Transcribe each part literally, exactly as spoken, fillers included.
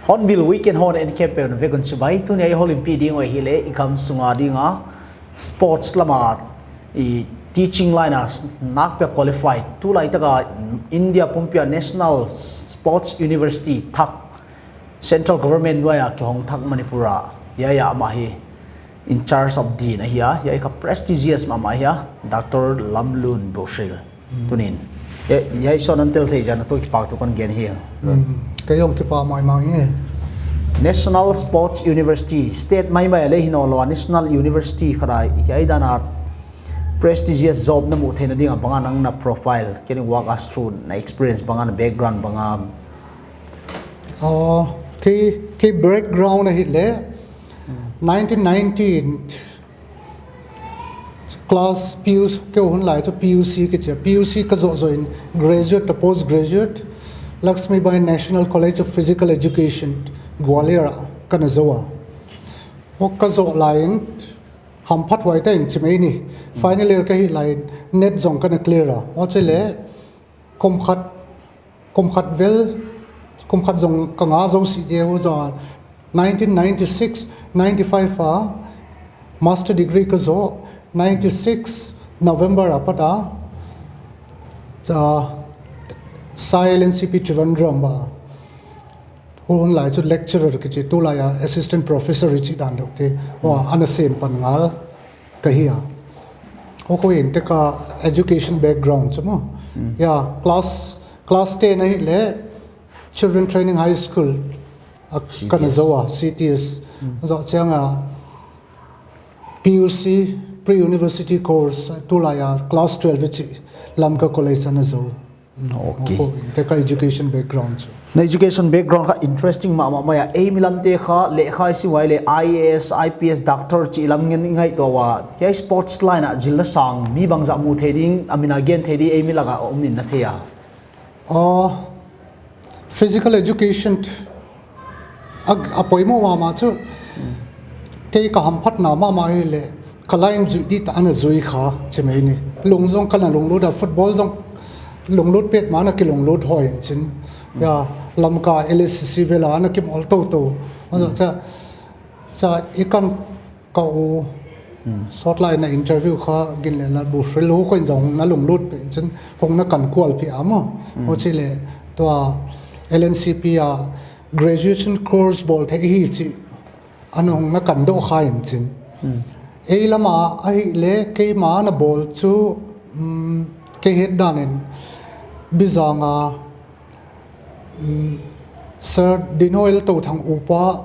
Hornbill Weekend hon en khempeuh na vekun chibai. Tuni a i houlimpi ding u ahile i gam sunga dinga sports lama i teaching line a nakpia qualified, tulai taka India pumpia National Sports University thak, Central Government nuaia kihong thak Manipur a, hiai a ama hi in charge of dean ahi a, hiai kha prestigious mama ahi a, Doctor Lamlun Bohril. Tunin, hiai, hiai son an tel thei jeh a natoh kipah thu kan gen hi. Kei jong kipah maimai e. National Sports University, state maimai a lei hi naw lou a, National University khat a, hiai dan a prestigious job na muh theina dinga banga nang na profile, can you walk us through na experience banga, na background banga? Aw, kei, kei background ahile, nineteen ninety in class P U C, kei hun lai chu P U C kichi a, P U C ka zoh zoh in graduate to postgraduate, Laxmibai National College of Physical Education, Gwalior a kana zo a. Aw ka zoh lai in, hamphat huai tah in chi mai ni. Final year ka hi lai in, NET jong kana clear a. Aw chule, kum khat, kum khat vel, kum khat jong ka nga zo si dia u za. Nineteen ninety-six, ninety-five a master degree ka zo, ninety-six November a pat a, cha, SAI L N C P Trivandrum a. Hun lai chu lecturer kichi, tulai a assistant professor ichi dan deuh te. Wa, ana sem pan ngal ka hi a. Ho ko in te ka education background chu mo. Ya, class, class ten ahile Children Training High School a kana zo a, C T S. Zoh chiang a P U C, pre-university course, tulai a class twelve ichi Lamka College ana zo. Okay. Te ka education background chu. Na education background kha interesting mama mai a. Eimi lamte kha lekha i sim uva ahile I A S, I P S, doctor chih lam ngen i ngaito uva. Hiai sports line a jilna sang mi bangzah mu thei ding, amin a gen thei ding, eimi laka um in na thei a. Aw, physical education a, a poimo mama chu, kei ka hamphatna mama ahile, ka line jui di ta ana jui kha, chi mai ni. Lung jong kana lunglut a, football jong lunglut pet ma ana kilunglut hoi in chin. Ya, Lamka L S C C vel a ana kimol tou tou. Aw, cha, cha, i kan ka u, sawtlai na interview kha gin le la bu hril hu kho in jong na lunglut pet in chin, hung na kan kual peh a mo. Hu chi le, tua L N C P a graduation course bol thei hi chi. Ana hung na kan doh kha in chin. Ei lama ahile keima na bol chu, um, kei het dan in Bijang a, um, Sir Dinoel Touthang upa,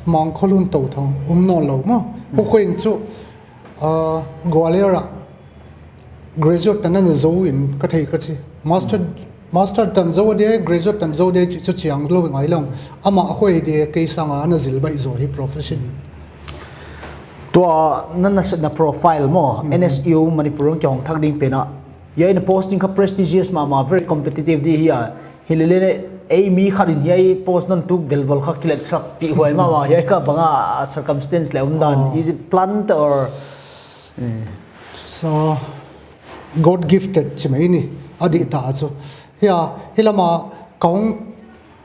Mangkholun Touthang um nawn lou mo. Hu kho in chu, uh, Gwalior a graduate tan ana zo in ka thei ka chi. Master, master tan zo dia, graduate tan zo dia chi chu chiang lou ngai lou. Ama a khoi dia kei sanga ana zil bai zo hi profession. Tua na, na set na profile mo, N S U Manipur a kihong thak ding pen a. Hiai na posting kha prestigious mama, very competitive di hi a. Hi le le ne, eimi khat in hiai post nan tuk velval kha kilet sak ti huai mama, hiai kha banga circumstance le um dan. Is it planned or? So, God gifted chi mai ni, a di ta chu. Hia, hi lama ka hung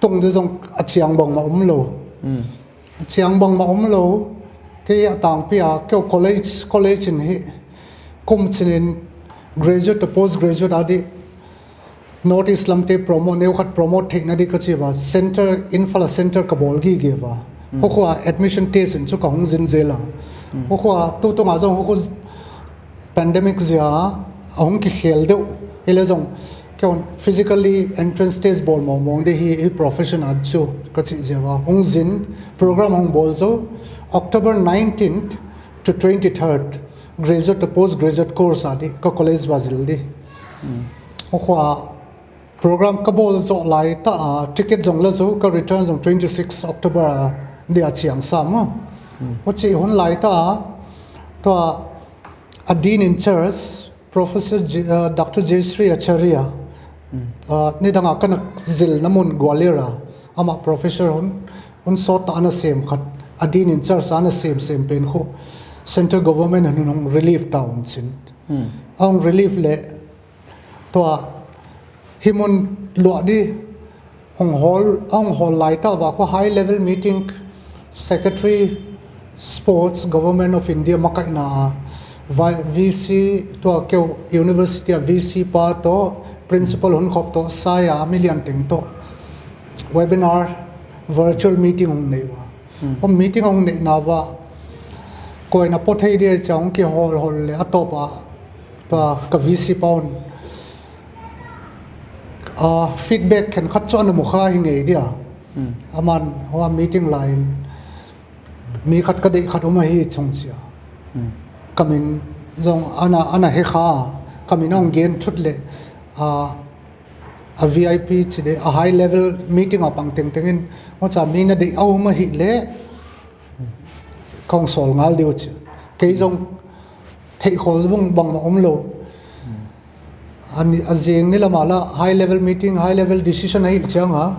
tung di jong a chiang bang ma um lou. A chiang bang ma um lou. Kei a tangpi a, kei college, college in hi kum chin in graduate to postgraduate a di North East lamte promote, neu khat promote theina di ka chi uva, center, Imphal a center ka bol gige uva. Hu kho a admission test in chu ka hung zin zel a. Hu kho a, tu tunga jong hu kho pandemic jeh a, a hung kikhel deuh. Hi le jong, Kei physically entrance test bol mong mong de hi, hi profession a chu ka chi jeh a. Hung jin program hung bol jo October nineteenth to twenty-third graduate to postgraduate course a di ka college va jil di. Hua program ka bol jo lai ta a, ticket jong la jo ka return jong twenty-six October a di a chiang sa mo. Huchi hun lai ta a, tua a dean in charge, Professor J, uh, Doctor Jayashree Acharya, uh, nidanga kana jil na mun Gwalior a, ama professor hun, hun sot ta ana sem khat, a dean in charge ana sem sem pen khu, central government hun hung relief ta un chin. Ahung relief le, tua hi mun lua di, hung hol, hung hol lai ta va khu high level meeting, secretary sports, Government of India makaina a, vi-, V C tua keu university a V C pa to principal hun khop to saya a mi lian teng to webinar virtual meeting hung nei va. Hung meeting hung nei na va koina po thei dia chang ki hol hol le a to pa, pa ka V C pa un. Ah, feedback khen khat chu ana mu kha hi ngei dia. Aman hoa meeting lai in mi khat ka dei khat um ahi chung chia. Kamin jong ana, ana he kha, kamin ong gen thut le, ah, a V I P chi de, a high level meeting a pang teng teng in, hoa cha mi na dei a um ahi le, kong sol ngal diu chi. Kei jong thei khol bung bang ma um lo. Ani, a jing ni lama la high level meeting, high level decision ahi chiang a.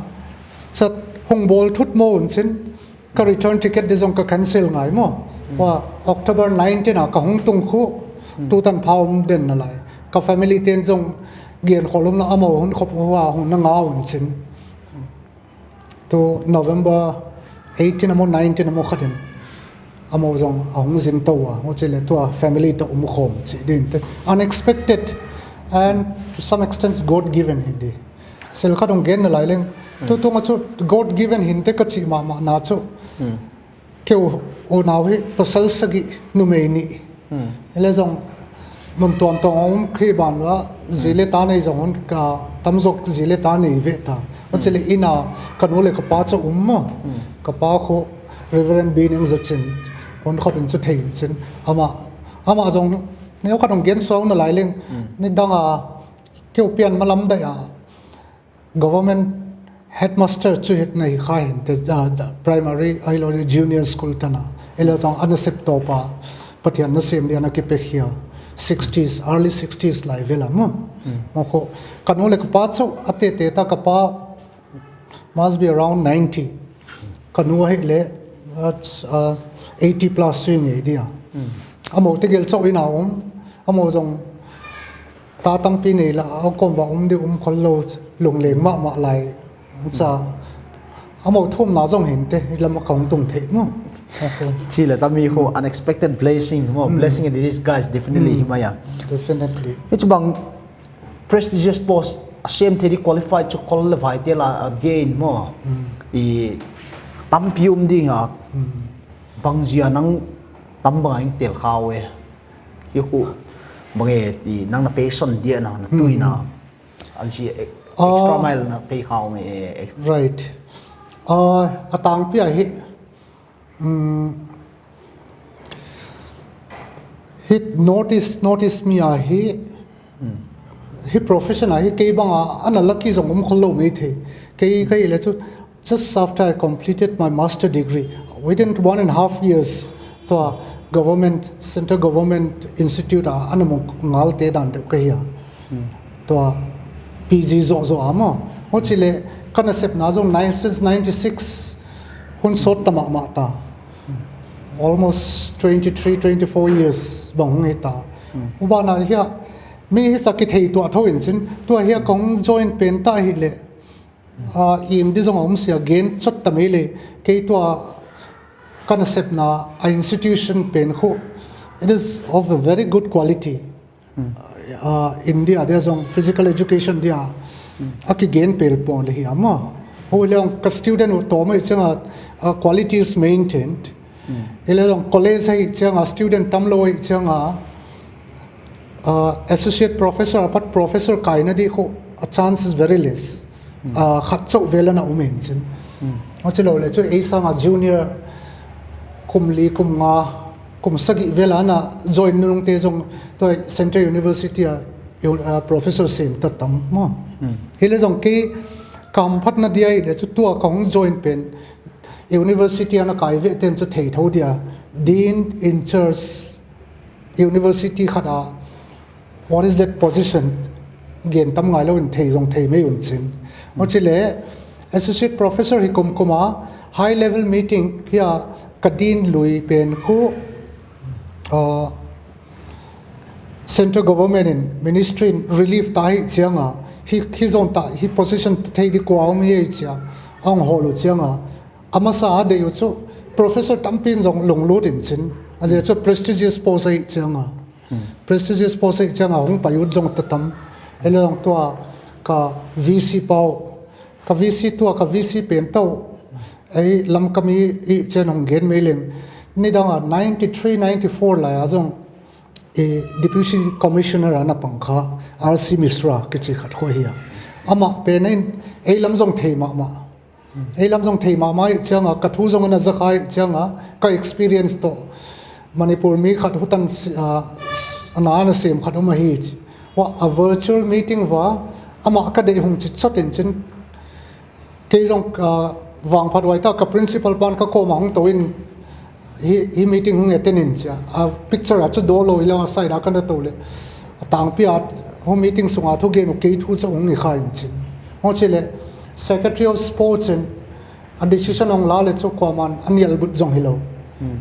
Chat hung bol thut mo un chin. Ka return ticket di jong ka cancel ngai mo. Wa October nineteen a ka hung tung khu. Tu tan pha um den na lai. Ka family ten jong gen khol um na amo hun khop hoa hung na nga un chin. Tu November eighteen amo nineteen amo khat in amo jong ahung jin to a, huchi le tua family to um khom chi din te. Unexpected and to some extent God given hi di. Sel khat hung gen na lai leng. Tu tu nga chu God given hin te ka chi ma ma na chu. Keu u nau hi pasal sagi numei ni. Hele jong mun tuam tuam um khi ban la ji le ta nei jong hun ka tam jok ji le ta nei ve ta. Ma chi le ina ka nu le ka pa chu um ma. Ka pa khu Reverend Bineng Zachin. Hun khop in chu thei in chin. Ama, ama jong neo khat hung gen suau na lai leng. Ni dang a keu pian ma lam dai a. Government headmaster chu het na hi kha hin te, ah, primary, ahilou le junior school tana. Ele tong ana sep to pa, Pathian na sem dia na kipe khia. Sixties, early sixties lai vela mo. Mo kho, ka nu le ka pa chu, a te te ta ka pa must be around ninety. Ka nu ahi le, that's, uh, eighty plus swing e dia. Amo te gel chau ina um, amo jong ta tangpi nei la, a kom va um di um khol lo, lung leng ma ma lai. Cha, amo thum na jong hin te, i lam a kong tung thei mo. Chi le ta mi ho unexpected blessing mo, blessing in disguise, definitely hi maya. Definitely. Hi chu bang prestigious post a sem thei di qualified chu kol le vai te la a gain mo. I tampi um ding a bang jia nang tam bang a ing tel khau e. Hi khu bang e ti nang na passion dia na, na tui na. An si e-, extra mile na pei khau me e. Right. Uh, a tangpi a hi. Um, hi notice, notice mi a hi, hi profession a hi, kei bang a, ana lucky jong um khol lo mai thei. Kei, kei le chu, just after I completed my master degree, within one and a half years, tua government, central government institute a, ana mu ngal te dan deuh ka hi a. Tua P G zo zo a mo. Ho chi le, ka na sep na jong nine, since ninety-six, hun sot ta ma ma ta. Almost twenty-three, twenty-four years bang hung hi ta. U ba na hi a, mi hi sa ki thei tua tho in chin, tua hi a kong join pen ta hi le. A, in di jong a um sia gen chot ta mai le, kei tua ka na sep na a institution pen khu. It is of a very good quality. Uh, India dia jong physical education dia a ki gen pel pon le hi ama. Ho le ong ka student u to mai changa, uh, quality is maintained. Hi le jong college hi changa student tam lo hi changa, uh, associate professor, apat professor kai na di khu. a chance is very less. A khat chauh vel ana um in chin. Achi lo le chu ei sanga junior kum li, kum nga, kum sagi vel ana join nung te jong tua Central University a, a professor sem ta tam mo. Hi le jong kei ka hamphatna dia hi le chu tua ka hung join pen university ana kai ve ten chu thei tho dia, dean in charge university khat a, what is that position? Gen tam ngai lo in thei jong thei mai un chin. Mo chi le, associate professor hi kum kum a, high level meeting hi a ka dean lui pen khu, uh, central government in ministry in relief ta hi chiang a, hi, hi jong ta, hi position thei di kua um hi chia, ang ho lo chiang a, amasa a dei u chu professor tampi in jong lunglut in chin. A je chu prestigious post ahi chiang a. Prestigious post ahi chiang a hung pai ut jong ta tam. Hello jong tua ka V C pau. Ka V C tua ka V C pen tau. Ei lam kami i chen hung gen mai leng. Ni dang a ninety three, ninety four lai a jong e Deputy Commissioner ana pang kha R C Mishra kichi khat khu hi a. Ama pen in ei lam jong thei ma ma. Ei lam jong thei ma ma hi chiang a, ka thu jong ana za kha hi chiang a, ka experience to. Manipur mi khat hutan si-, a, s-, ana ana sem khat um ahi chi. Wa a virtual meeting va, ama ka dei hung chi chot in chin. Kei jong, a, vangphat vai ta ka principal pan ka koma hung to in hi, hi meeting hung attend in chia. A picture a chu do lo ila a side a kana to le. A tangpi a hu meeting sunga thu gen u kei thu chu hung ni kha in chin. Mo chi le Secretary of Sports in a decision hung la le chu koman a nial but jong hi lo.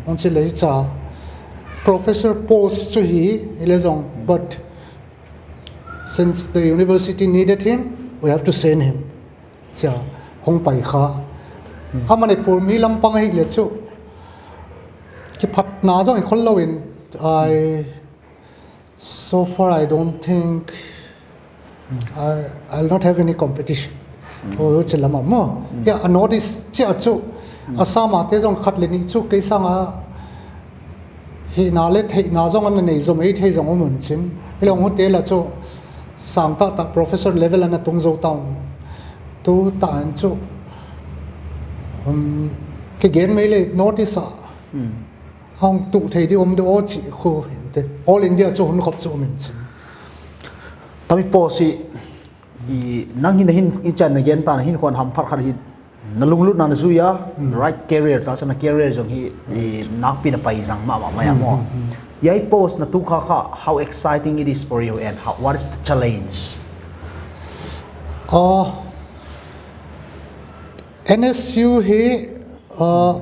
Mo chi le hi cha professor post chu hi, hi le jong, but since the university needed him, we have to send him. Chia hung pai kha. A Manipur mi lampang hi le chu kiphatna jong i khol lo in, I, so far I don't think I, I'll not have any competition. Oh, chi lama mo. Yeah, a notice chia chu Assam a te jong khat le ni chu kei sanga hina le theina jong ana nei jom ei thei jong um un chin. Ilong hu te la chu sang ta ta professor level ana tung jo ta un. Tu ta an chu, um, kigen mai le notice a hung tu thei di um de o chi khu hin te. All India chu hun khop chu um in chin. Tami po si i nang hin hin i chan na gen ta na hin khon hamphat khat hi na lunglut na na zui a, right career ta chana career jong hi i nakpi na pai jang ma ma ma ya mo. Yai post na tu kha kha, how exciting it is for you and how, what is the challenge? Uh, N S U hi, uh,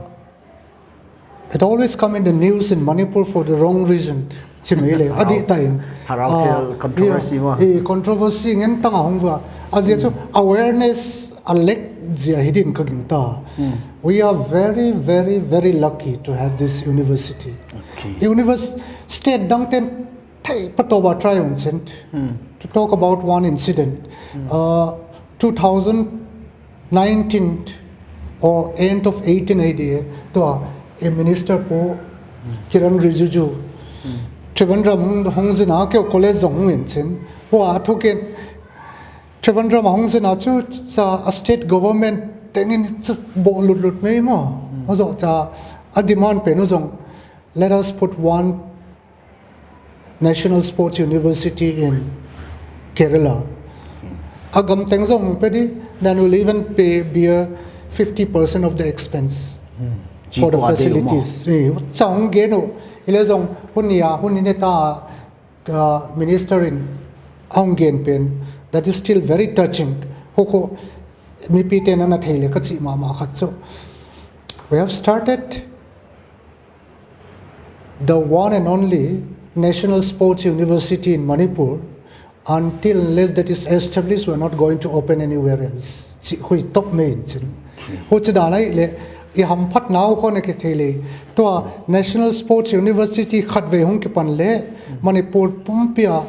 it always come in the news in Manipur for the wrong reason. Chi mai le, adi ta in. Harau thil controversy ma. Eh, controversy ngen tang a hung va. A zia chu awareness a lek zia hi din ka ging ta. We are very, very, very lucky to have this university. Okay. Univers-, state dang ten thei pa to ba try un chin. To talk about one incident. Uh, two thousand nineteen or end of eighteen ahi di, tua, e Minister Pu Kiren Rijiju, Trivandrum hung, hung jin a, keu college jong hung in chin. Pu a thu ken, Trivandrum a hung jin a chu, cha, a state government tengin chu bo lut lut mai mo. Mo jo cha, a demand pen u jong, let us put one National Sports University in Kerala. A gam teng jong pe di, then we'll even pay, bear fifty percent of the expense for the facilities. Eh, chang gen u, ile jong hun nia, hun ni ta, uh, minister in hung gen pen, that is still very touching. Hu khu mipi ten ana thei le ka chi ma ma khat chu. We have started the one and only National Sports University in Manipur. Until unless that is established, we are not going to open anywhere else. Chi hui top main chin. Hu chi dan ai le, i hamphat nau kho na ki thei le. Tua National Sports University khat ve hung ki pan le, Manipur pumpi a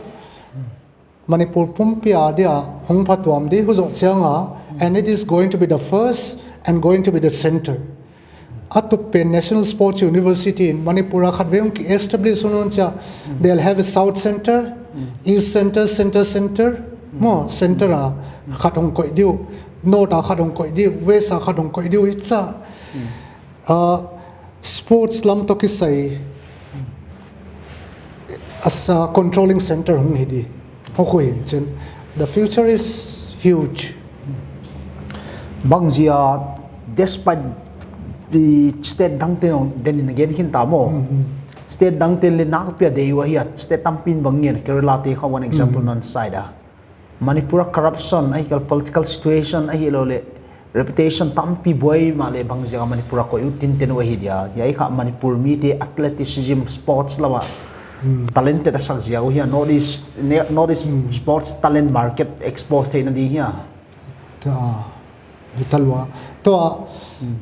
Manipur pumpi a dia hung phatuam di hu jo chiang a, and it is going to be the first and going to be the center. A tup pen National Sports University in Manipur a khat ve hung ki establish un un chia, they'll have a South Center, East Center, Center Center, Mo center a khat hung koi diu, north a khat hung koi diu, west a khat hung koi diu, hicha. Uh, sports lam toh kisai as a controlling center hung hi di. Hung khu hin chin. The future is huge. Bang jia despite the state dang te den in again hin ta mo. State dang te le nak pia dei wa hi a state tampin bang ngen Kerala te kha one example non side a. Manipur a corruption ahi kal political situation ahi lo le reputation tampi buai ma le bang jia Manipur a koi u tin ten u ahi dia. Hi ai kha Manipur mi te athleticism sports lawa talented a sak jia u hi a North East, North East sports talent market expose theina di hi a. Hitalua. Tua,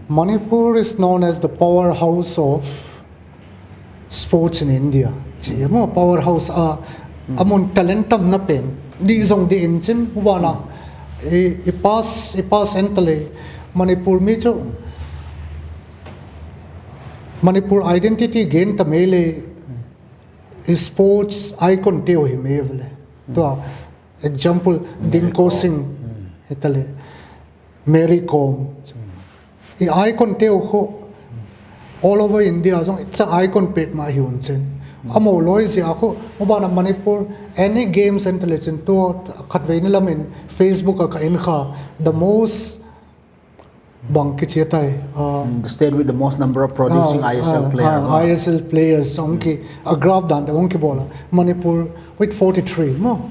Manipur is known as the powerhouse of sports in India. Chi emo powerhouse a, amun talent tam na pen. Di zong di in chin, wana. I, i pass, i pass en tale. Manipur mi chu. Manipur identity gain ta mele. I sports icon teo hi mevele. Tua, example, Dinko Singh. Hitale. Mary Kom. I icon teo khu all over India zong it's a icon pet ma hi un chen. Amo loi zia khu mobana Manipur any games and legend to khat vei ni lamin Facebook a ka in kha the most bang kichia tai. Uh, The state with the most number of producing Ah, I S L ah, player. ah, I S L players ong ki a graph dan da ong ki bola Manipur with forty-three mo.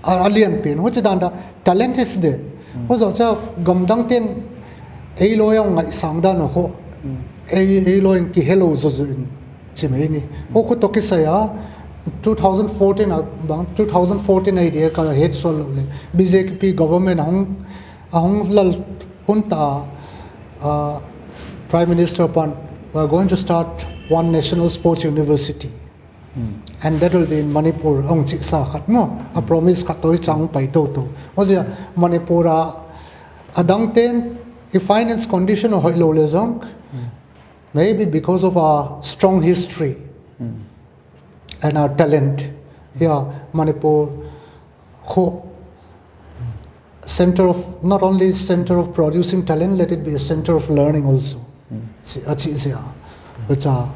A alian pen ho chi dan da talent is there. Ho zo cha gamdang ten ei lo yong ngai sang dan ho. Ei ei lo in ki hello zo zo in chi mai ni. Ho khu to ki saya two thousand fourteen a bang two thousand fourteen idea ka head sol lo le B J P government hong ahong lal hun ta, uh, Prime Minister pan, we are going to start one national sports university. And that will be in Manipur, ong chi sa khat mo, a promise khat toi chang pai to to. Ozia Manipur a adang ten, i finance condition hoi lo le zong, maybe because of our strong history and our talent, yeah, Manipur, khu center of, not only center of producing talent, let it be a center of learning also. Chi- a chi zia. Which a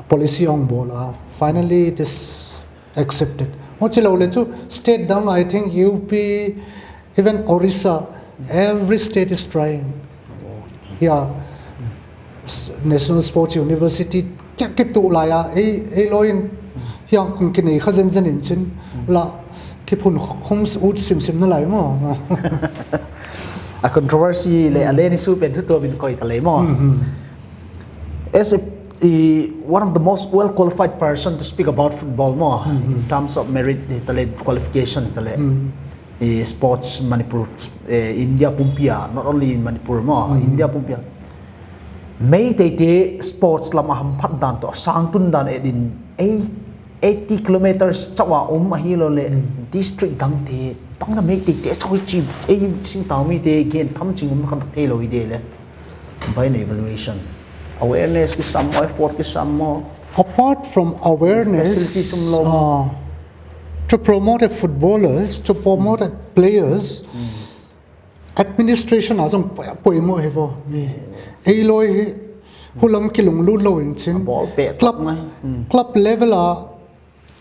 policy ong bola. Finally, it is accepted. Mo chi lo le chu state dang, I think U P, even Orissa, every state is trying. Yeah. S- National Sports University kya kitu laya ei ei loin hiang kung kinei kha zen zen in chin la kiphun khum ut sim sim na lai mo. A controversy le a leni su pen thu to bin koi ka le mo. As a, a one of the most well qualified person to speak about football mo in terms of merit, the talent qualification, the sports Manipur, eh, India pumpia, not only in Manipur mo, India pumpia. Meitei te sports lama hamphat dan to, sangtun dan edin, ei, eighty kilometers chawa um ahi lo le, district dang te, pangna Meitei te chawi chi, ei, sing tao mi te, gen tham ching um khan thei lo i de le. By an evaluation. Awareness ki sam mo, effort ki sam mo. Apart from awareness, Facilities um lo. Uh, to promote a footballers, to promote a players, administration a zong poi poi mo he vo. Ni ei loi hi hulam kilung lut lo in chin. Ball pe Club ngai. Club level a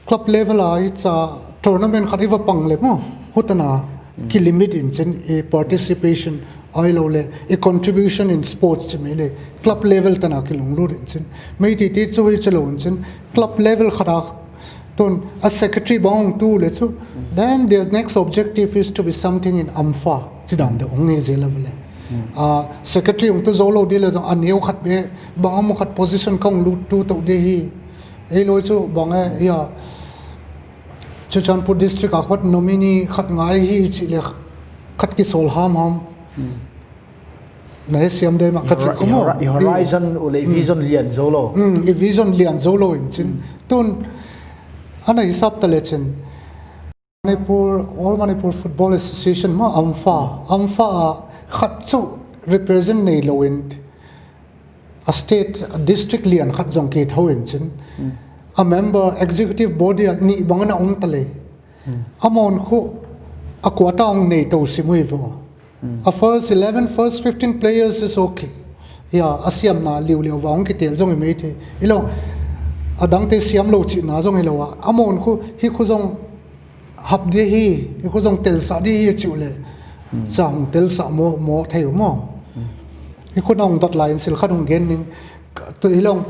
club level a it's a tournament khat iva pang le mo. Hutana ki limit in chin i participation ai lo le i contribution in sports chi mai le club level tana kilung lut in chin. Meitei te chu hi chi lo in chin club level khat a tun a secretary bang tu le chu. Then the next objective is to be something in AMFA. Chi dan de ong ni je level le. A secretary ong tu zo lo di le zong a neo khat be bang amu khat position kong lut tu to de hi. Ei loi chu bang e ya. Churachandpur district a khat nominee khat ngai hi chi le khat ki sol ham ham. Na he siam de ma khat chi kumo. Horizon u le vision lian zo lo. Mm, i vision lian zo lo in chin. Tun ana hisap ta le chin. Manipur, All Manipur Football Association ma AMFA, AMFA a khat chu represent nei lo in a state, a district lian khat zong ke tho in chin. A member executive body a ni bang na um ta le. Amon khu a quota hung nei to sim u hi vo. A first eleven, first fifteen players is okay. Ya, a siamna liu liu va hung kitel jong i mai thei. Ilo, adangte siam lo chihna jong hilo a. Amon khu, hi khu jong hap di hi, hi khu jong telsah di hi chiu le. Cha hung telsah mo, mo thei mo. Hi khu na hung dot lai in sil khat hung gen ning. Tu hilong,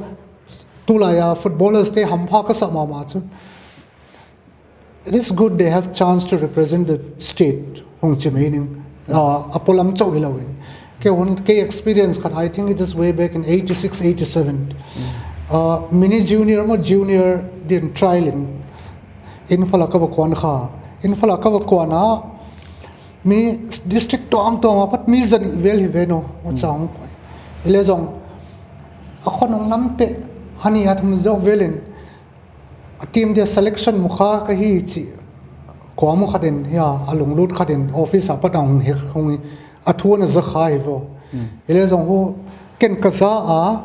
tulai a footballers te hampha ka sa mama chu. It is good they have chance to represent the state, hung chi mai ning. Uh, a polam chau hilou in. Kei hun, kei experience khat, I think it is way back in eighty-six, eighty-seven. Uh, mini junior mo junior din trial in. Imphal a ka va kuan kha. Imphal a ka va kuan a, mi district tuam tuam a pat mi zani vel hi ve no. What's ang? Ile jong, a khon ong nam pe, hani a thum jo vel in. A team dia selection mu kha ka hi chi. Kua mu khat in, ya, a lunglut khat in, office a pat a hung hek, hung hi, a thu na za kha hi vo. Ile jong hu, ken ka za a,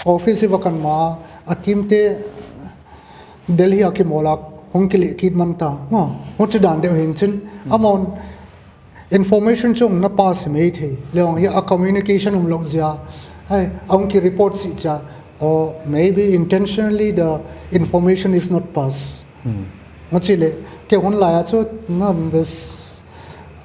office hi va kan ma, a team te Delhi a ki mola, hung ki le kit man ta. Mo, mo chi dan deu hin chin, amon, information chung na pass hi mai thei. Leong hi a communication um lo zia. Hai, ang ki report si cha. Or maybe intentionally the information is not passed. Machi le, ke hun lai a chu, na this,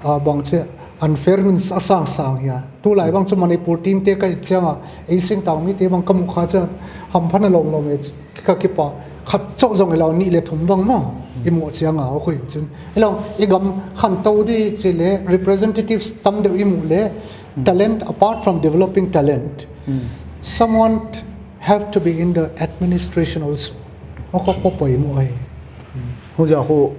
uh, bang che, unfair min a sang sang hia. Tu lai bang chu Manipur team te ka i chiang a, ei sing tang mi te bang ka mu kha cha, ham phan a lom lom e. Ka kipa khat chok jong ilo ni le thum bang mo. I mu chiang a, o khui chin. Ilo, i gam khan to di chi le representatives tam deu i mu le talent, apart from developing talent, someone have to be in the administration also. O ko po po i mu ai. Hu ja hu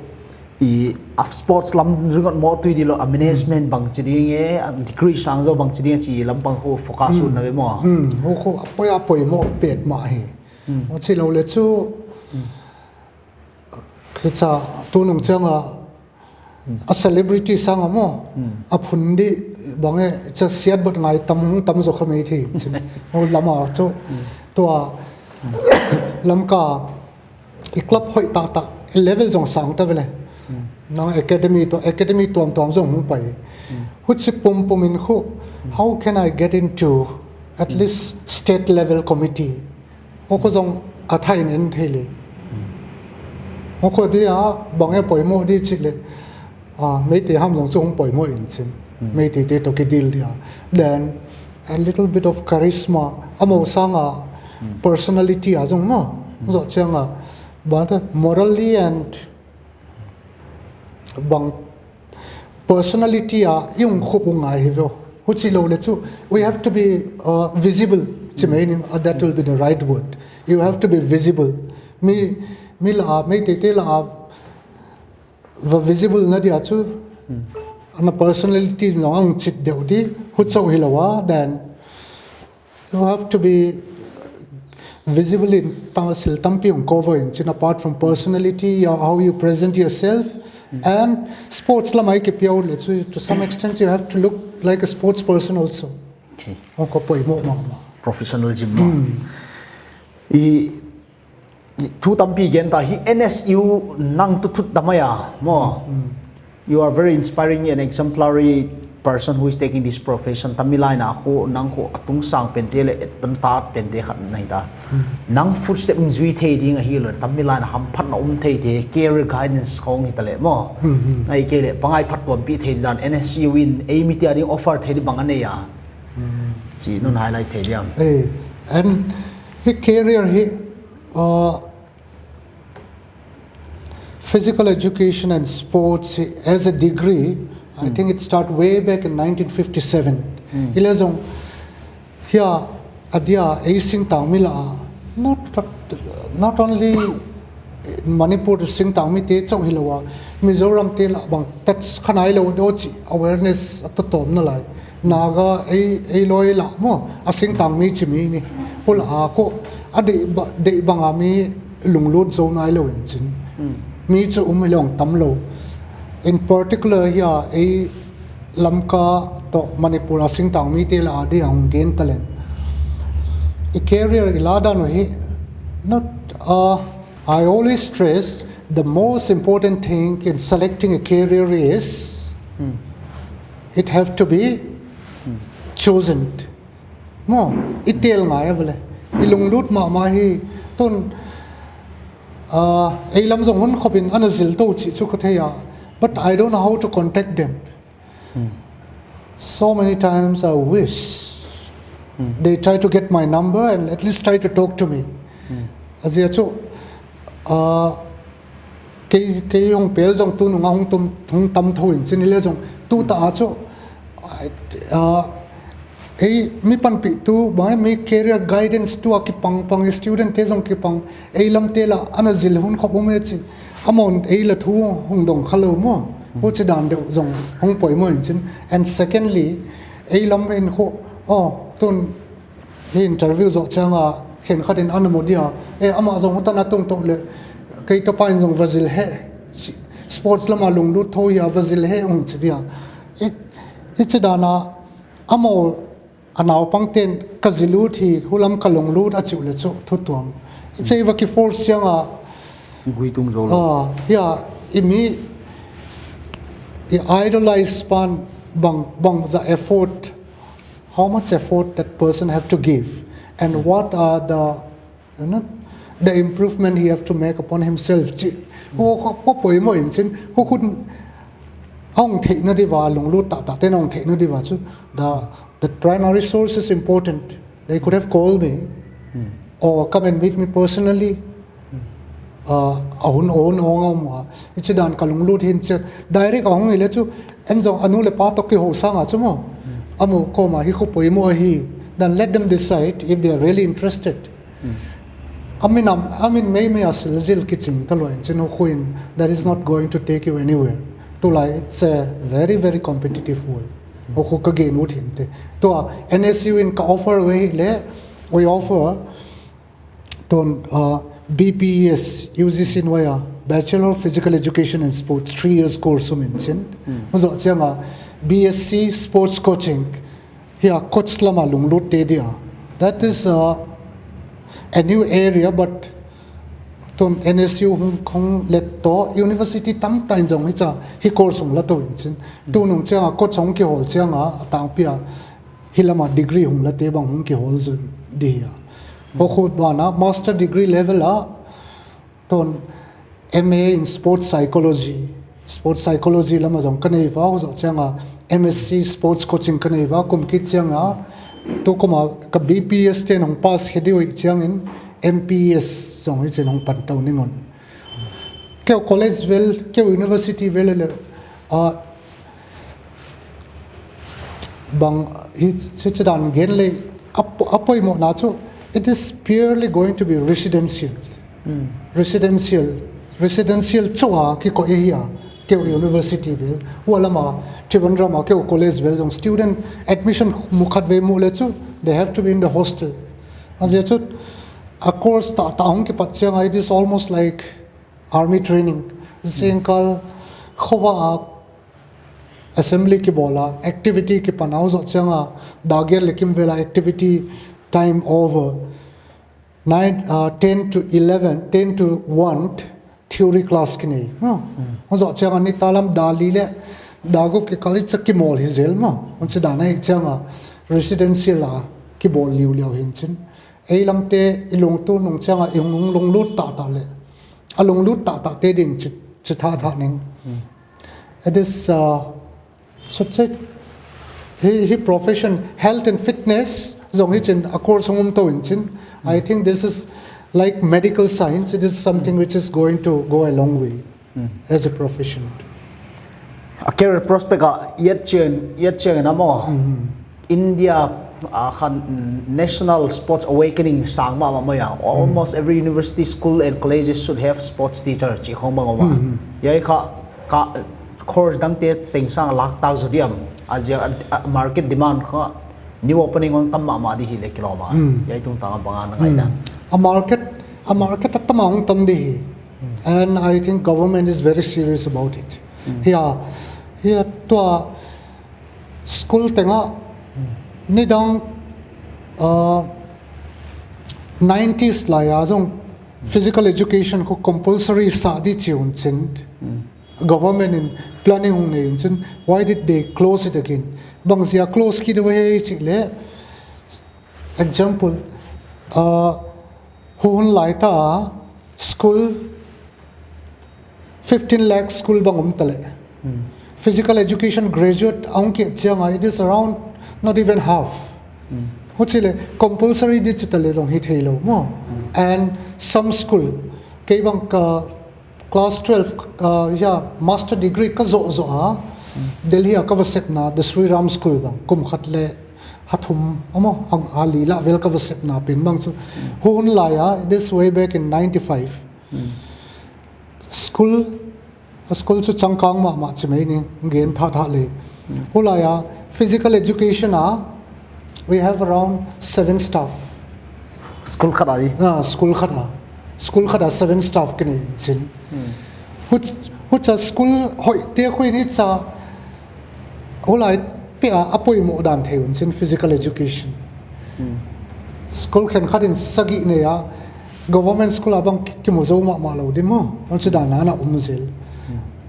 i a sports lam ringot mo tui di lo a management bang chi ding e, a degree sang jo bang chi ding e chi lam bang hu focus un na ve mo. Hmm, hu khu a poi a poi mo pet ma hi. Mo chi lo le chu, khi cha tu nung chang a, a celebrity sang a mo, a phun di bang e, cha siat bot ngai tam, tam jo kha mai thi. Chin. Mo lam a chu, tua, lam ka, i club hoi ta ta, i level jong sang ta vele. Nang academy to, academy tuam tuam jong hung pai. Hu chi pum pum in khu, how can I get into at least state level committee? Ho khu jong a thai in en thei le. Ho khu dia, bang e poimo di chi le. Ah, Meitei ham jong chu hung poimo in chin. Meitei te to ki deal dia. Then, a little bit of charisma. Amo sang a personality a jong ma. Zo chang a. Bang ta morally and bang personality a i hung khup u ngai hi vo. Hu chi lo le chu, we have to be, uh, visible. Chi mai ning, uh, that will be the right word. You have to be visible. Mi, mi la a, Meitei te la a, va visible na dia chu, ana personality na ang chit deu di, hu chau hi lo a, then you have to be visible in tam, sil tampi hung cover in chin, apart from personality, your, how you present yourself, and sports lam ai ki piau le chu, to some extent you have to look like a sports person also. Okay. Hung ko poimo ma ma. Professionalism ma. I Thu tampi gen ta hi N S U nang tu thut damai a, mo. You are very inspiring and exemplary person who is taking this profession. Tamilai na khu, nang khu atung sang pen te le, tan ta pen te khat nai ta. Nang footstep in zui thei ding ahi lo, tamilai na ham phat na um thei te, career guidance kong hi ta le, mo. Ai ke le, pangai phat tuam pi thei dan, N S U in, ei mi tia ding offer thei di bang anei a. Chi nun highlight thei diam. Eh, and hi career hi, uh, physical education and sports as a degree, I think it start way back in nineteen fifty-seven. Ile jong, hia, adia, ei sing tang mi la, not, not only Manipur sing tang mi te chau hi lo a, Mizoram te la bang tats khanai lo do chi awareness a to tom na lai. Naga ei, ei loi la mo, a sing tang mi chi mi ni. Hul a ko, a de ba, de bang a mi lunglut zo nai lo in chin. Mi chu um hi long tam lo. In particular hi a ei Lamka to Manipur a sing tang mi te la a de ang gen talent. I career i la dan hi not, uh, I always stress the most important thing in selecting a career is it have to be chosen. Mo, i tel ngai a vele. I lunglut mama hi tun, ah, ei lam jong hun khopin ana jil to chi chu ka thei a. But I don't know how to contact them. So many times I wish they try to get my number and at least try to talk to me. Ajia chu, ah, kei, kei hung pel jong tu nunga hung tum, hung tam tho in chin le jong tu ta a chu, ah, ei mi panpi tu, bang mi career guidance tu a kipang pang student te jong kipang, ei lam te la ana jil hun khop um e chi. Amon ei la thu hung dong kha lo mo. Hu chi dan deu jong hung poimo in chin. And secondly, ei lam in khu, oh, tun hi interview jo changa khen khat in ana mo dia. E ama jong tan a tung to le. Kei to pa in jong vajil he. Sports lama lunglut tho hia vajil he ung chi dia. I, i chi dana amo a naupang ten ka jilut hi, hulam ka lunglut a chiu le chu thutuam. I chei va ki force siang a. Gui tung zo lo. Ah, ya, i mi, i idolize pan bang, bang za effort, how much effort that person have to give, and what are the, you know, the improvement he have to make upon himself. Chi, ho, ho, ho poimo in chin, ho khun, hong theina diva, lunglut ta ta, ten hong theina diva chu, the, the primary source is important. They could have called me or come and meet me personally. Uh, ahun, ahun, ahun, ahun, uh, ichi dan ka lunglut hin chet. Direct ahung ile chu, en jong anu le pa to ki ho sanga chu mo. Amu koma hi khu poimo hi. Then let them decide if they are really interested. Amin am, amin mei mei a silzil kiching ta lo in chin ho khuin, that is not going to take you anywhere. Tulai, it's a very, very competitive world. Ho khu ka gen ut hin te. Tua N S U in ka offer ve hi le, we offer ton, uh, B P E S, U G C in waya, Bachelor of Physical Education and Sports, three years course um in chin. Muzo chianga B S C Sports Coaching, hia coach lama lunglut te dia. That is, uh, a new area, but ton N S U hung khong let to university tam ta in jong hi cha hi course hung la to in chin. Tu nung chianga coach hung ki hol chianga atang pia hi lama degree hung la te bang hung ki hol zun dia. Ho khut bana master degree level a ton M A in sports psychology, sports psychology lama jong ka nei va, ho jo chianga M S C sports coaching ka nei va, kum kit chianga, tu kuma ka B P S ten hong pass he diu chiangin M P S jong hi chen hong pan tau ningon. Keu college vel, keu university vel le, ah, bang hi, hi chi dan gen le, apo-, apoimo na chu, it is purely going to be residential. Residential, residential chua ki ko e hia, keu university vel, hua lama, Trivandrum a keu college vel jong student admission mu khat ve mu le chu, they have to be in the hostel. Azia chu, a course ta, ta hong ki pat chianga, it is almost like army training. Zingkal khova a assembly ki bola, activity ki panau zo chianga, dager le kim vela activity time over. Nine, uh, ten to eleven, ten to one, theory class ki nei. No? Ho zo chianga ni talam dali le, dagu ki kali chak ki mol hi zel mo. Hon si dana hi chianga, residential a ki bol liu liu hin chin. Ei lam te i lung tu nung chianga i hung lunglut ta ta le. A lunglut ta ta te ding chi, chi tha tha ning. It is, uh, such a, hi, hi profession, health and fitness, jong hi chin, a course hung um to in chin. I think this is like medical science, it is something which is going to go a long way as a profession. A career prospect a yet chen, yet chen amo. India, ah, khan, mm, national sports awakening sang ma ma ya. Almost every university, school and colleges should have sports teacher chi khong bang wa. Yai kha, ka, course dang te teng sang lak ta zo diam. Azia, a, a, market demand kha new opening on tam ma ma di hi le kiloma. Yai tung ta bang an ngai da. A market, a market a tam ang tam di hi. And I think government is very serious about it. Hia, hia tua school tenga nidang, uh, nineties lai a jong Physical education khu compulsory sah di chi un chin. Government in planning hung nei un chin. Why did they close it again? Bang zia close kit away chi le. Example, uh, hun lai ta school fifteen lakh school bang um tale. Physical education graduate ang ke chianga, it is around not even half. Huchile compulsory di chitale jong hi thei lo mo. And some school, kei bang ka class twelve, uh, ya master degree ka zo zo a, Delhi a ka va sepna the Sri Ram School bang kum khat le hathum amo hang ali la vel ka va sepna pen bang chu hun lai a, this way back in ninety-five. School, school chu changkang mama chi mai ni gen tha tha le. Hulai a physical education a, we have around seven staff. School khat a di. Ah, school khat a. School khat a seven staff kine in chin. Huch, hucha school hoi te khui ni cha. Hulai pe a apoi mo dan thei un chin physical education. School khen khat in sagi ne ya. Government school a bang ki mo zo ma ma lo di mo. On si dan na na um zel.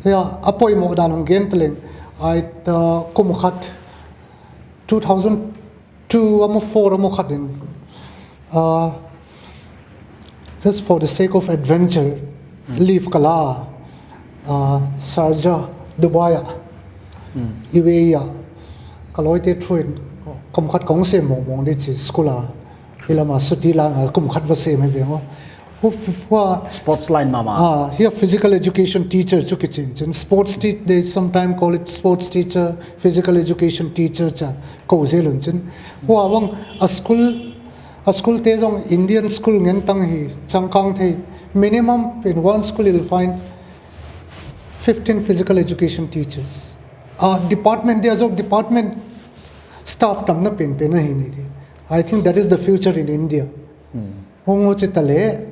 Ya apoi mo dan gen teleng. Ai ta kum khat two thousand two amo four amo khat in, uh, just for the sake of adventure, leave kala, uh, Sharjah, Dubai a, U A E a, kaloi te thuin, kum khat kong se mong mong di chi school a, ilama suti la nga kum khat va se me ve ngo. Hu, hu, Sports line mama. Ah, here physical education teacher chu kichin chin. Sports teach, they sometimes call it sports teacher, physical education teacher cha ko zelun chin. Hu awang a school, a school te jong Indian school ngen tang hi changkang thei. Minimum in one school you'll find fifteen physical education teachers. A department, they are department staff tam na pen pen na hi ni di. I think that is the future in India. Hung uchi tale,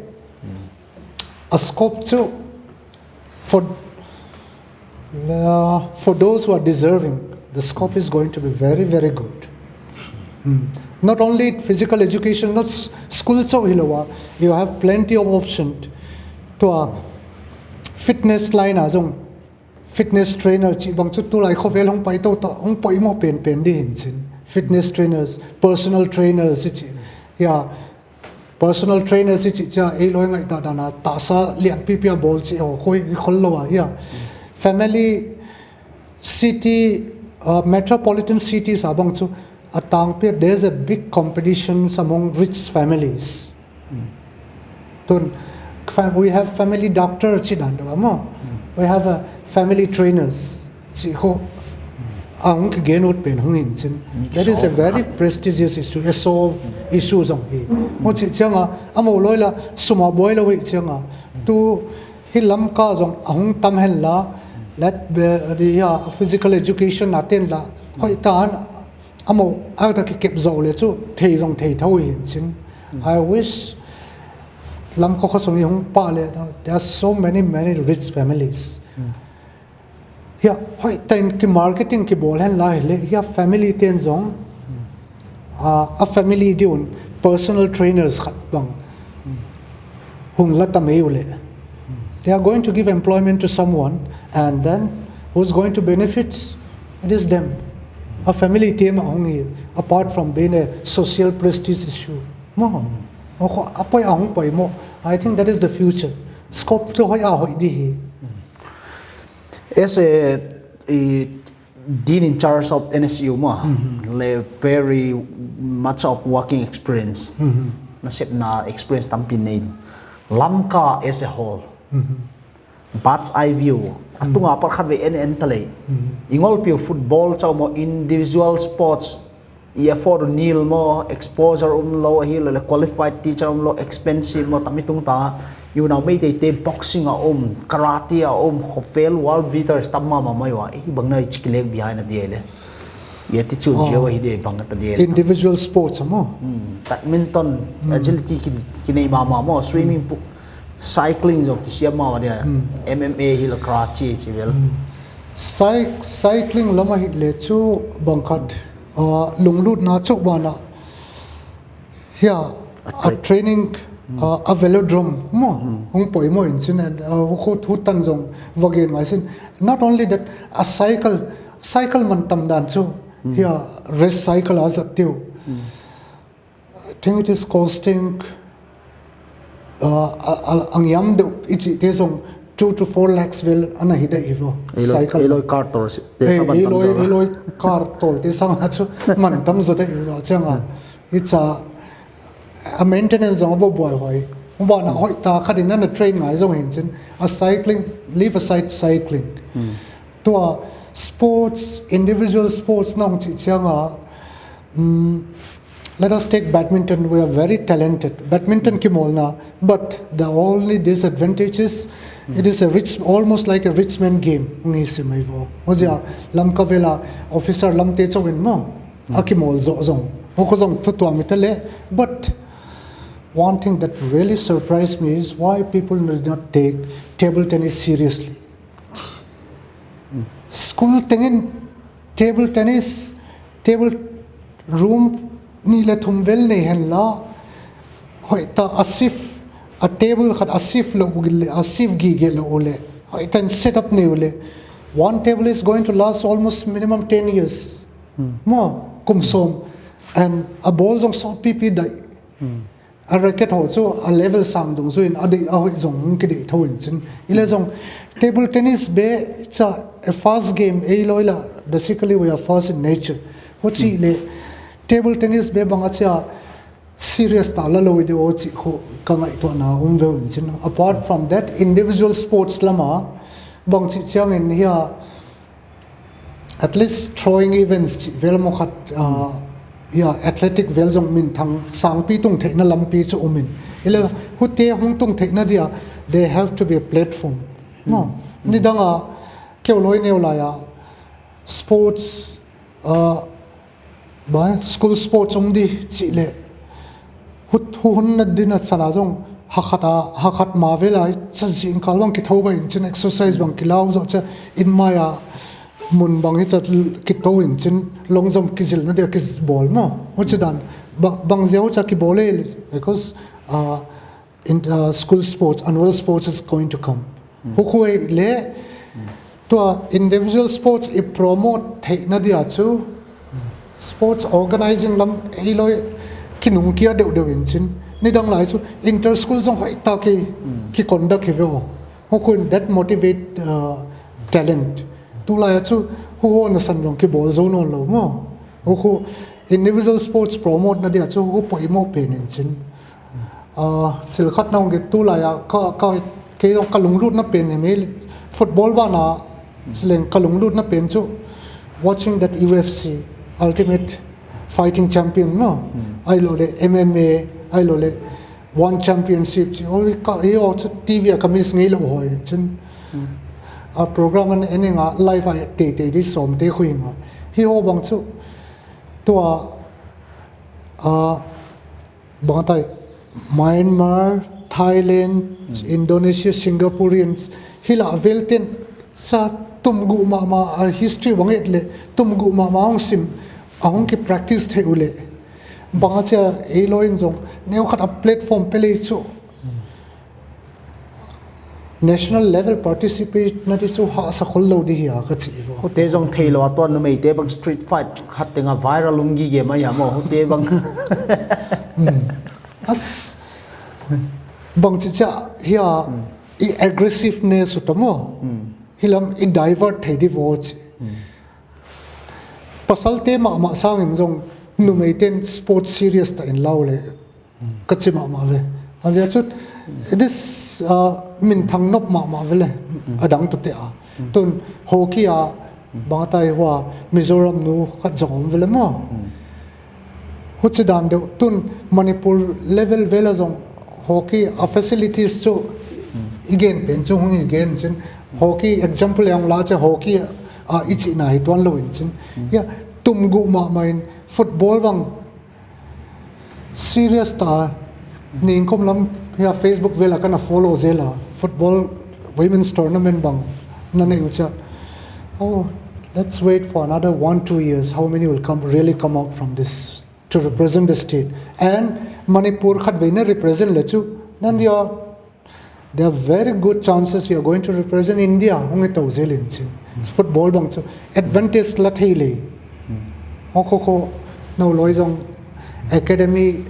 a scope chu for, uh, for those who are deserving, the scope is going to be very, very good. Not only physical education, not school chu hilowa, you have plenty of option to a fitness line a jong fitness trainer chi bang chu tulai khovel hung pai to ta hung pai mo pen pen di hin chin. Fitness trainers, personal trainers chi. Ya, personal trainers chi cha ei loi ngai ta dana ta sa lian pi pi a bol chi ho koi khol lo a ya. Family city, uh, metropolitan cities a bang chu a tang pi, there's a big competition among rich families. Tun, we have family doctor chi dan do mo. We have a family trainers chi ho. Ang ke genot pen hung in chin. That is a very prestigious issue, a solve issue jong hi. Mo chi changa, amo loi la suma boi la wei changa. Tu hi lam ka jong ahung tam hen la, let be the, uh, physical education na ten la. Hoi tan amo ang ta ki kep zo le chu thei jong thei tho hin chin. I wish lam ko khosong i hung pa le, there are so many, many rich families. Hia, hoi, tain ki marketing ki bol hen lai le, hia family ten jong, uh, a family diun personal trainers khat bang hung la ta mai u le. They are going to give employment to someone, and then who's going to benefit? It is them. A family team a hung hi, apart from being a social prestige issue. Mo, mo ko apoi a hung poi mo. I think that is the future. Scope chu hoi a hoi di hi. As a, a dean in charge of N S U mo, le very much of working experience. Na sep na experience tampi nei. Lamka as a whole. Bird's eye view. Atunga par khat ve en en ta lei. Ingol piu football chau mo, individual sports. I afford nil mo, exposure um lo, hi lo le qualified teacher um lo, expensive mo, tami tung ta. You know, Meitei te boxing a um, karate a um, khopel world beaters tam mama mai wa. Hi bang na i chikilek behind a di le. I attitude zia wa hi di bang ta di le. Individual sports mo. Badminton, agility ki, ki nei mama mo, swimming pool, cycling zo ki sia mama di. M M A hi lo karate chi vel. Cycling lama hi le chu bang khat. Uh, lunglut na chok bana. Hia, a training uh, a velodrome mo, hung poimo in chin, and uh, hu, hu tan jong vagin ngai sin. Not only that, a cycle, cycle man tam dan chu, here, race cycle a zat tiu. I think it is costing uh, a, a, angiam deuh ichi te jong two to four lakhs vel ana hi dei hi vo. Eiloi, cycle eiloi car tol si, te eh, sa man tam eiloi, jo. Eiloi car tol te sang a chu man tam jo dei hi vo chang a. It's a, a maintenance jong bo boi hoi. Uba na hoi ta khat in ana train ngai jong hin chin. A cycling, leave aside cycling. Tua sports, individual sports nong chi chang a. Um, let us take badminton. We are very talented. Badminton kimolna, but the only disadvantage is it is a rich, almost like a rich man game. Ngi si mai vo. Hozia lam ka vela officer lam te chawin mo. A kimol zo zong. Ho ko zong tu tua mi ta le. But one thing that really surprised me is why people did not take table tennis seriously. School tengin table tennis, table room ni le thum vel nei hen la, hoi ta a sif, a table khat a sif lo u le, a sif gi ge lo u le, hoi tan set up nei u le. One table is going to last almost minimum ten years. Mo, kum som. And a ball zong so pipi dai. A racket ho chu a level sang dung chu in a dei a hoi zong hung ki dei tho in chin. Ile zong table tennis be cha a fast game ei loi la, basically we are fast in nature. Ho chi le table tennis be bang a cha serious ta la lo de o chi ho ka ngai to na um ve in chin. Apart from that, individual sports lama bang chi chiang in hia at least throwing events chi vel mo khat, uh, yeah, athletic vel zong min thang sangpi tung theina lampi chu umin. Ile hute hung tung theina dia, they have to be a platform. No, ni danga keu loi neu lai a sports, uh, bai school sports um di chi le hut hu hun na din a sana zong hakhat a, hakhat ma vel a cha zing kal bang ki tho ba in chin exercise bang ki lau zo cha in mai a mun bang hi cha ki to in chin long jump ki zil na dia ki bol mo. Ho chi dan ba-, bang zia ho cha ki bol e because, uh, in, uh, school sports, annual sports is going to come. Hu khu ei le tua individual sports i promote theina dia chu sports organizing lam ei loi kinung kia deuh deuh in chin. Ni dang lai chu inter school zong hoi ta ki, ki conduct hi ve o. Hu khu in that motivate, uh, talent. Tu lai chu hu ho na san zong ki bol zo non lo mo. Hu khu individual sports promote na dia chu hu poimo pen in chin. Ah, sil khat na hong ki tu lai a ka, ka, kei zong ka lunglut na pen hi mi football bana sileng ka lunglut na pen chu watching that U F C, Ultimate Fighting Champion no. Ai lo le M M A, ai lo le One Championship chi. Oi ka, i o chu T V a ka miss ngei lo hoi chin. A program an ending a live a te te di som te hui nga. Hi ho bang chu tua, ah, bang tai Myanmar, Thailand, Indonesia, Singaporeans, hi la vel ten sa tum gu ma ma a history bang et le tum gu ma ma hong sim a hong ki practice thei u le. Bang a cha ei loi in zong neu khat a platform pe le chu. National level participate na ti chu hahsa khol lo di hi a ka chi vo. Hute zong thei lo a tuan numei te bang street fight khat tenga viral um gi ge mai a mo hute bang. As bang chi cha hi a i aggressiveness u ta mo. Hi lam i divert thei di vo chi. Pasal te ma ma sang in zong numei ten sport serious ta in lau le. Ka chi ma ma ve. A zia chu, this, uh, min thang nop ma ma ve le. A dang tu te a. Tun hockey a bang tai hua Mizoram nu khat zong om ve le mo. Hu chi dan deuh tun Manipur level vel a zong hockey a facilities chu i gen pen chu hung i gen chin. Hockey example yang la che hockey a i chi na hi tuan lo in chin. Ya tum gu ma ma in football bang serious ta, ningkum lam hia Facebook vela kana follow zela, football women's tournament bang na nei u cha. Oh, let's wait for another one, two years. How many will come, really come out from this to represent the state? And Manipur khat veina represent le chu Then there are, there are very good chances you are going to represent India. Hung ito jel in chin. Football bang chu advantage la thei le. Ho kho kho, no loi jong academy,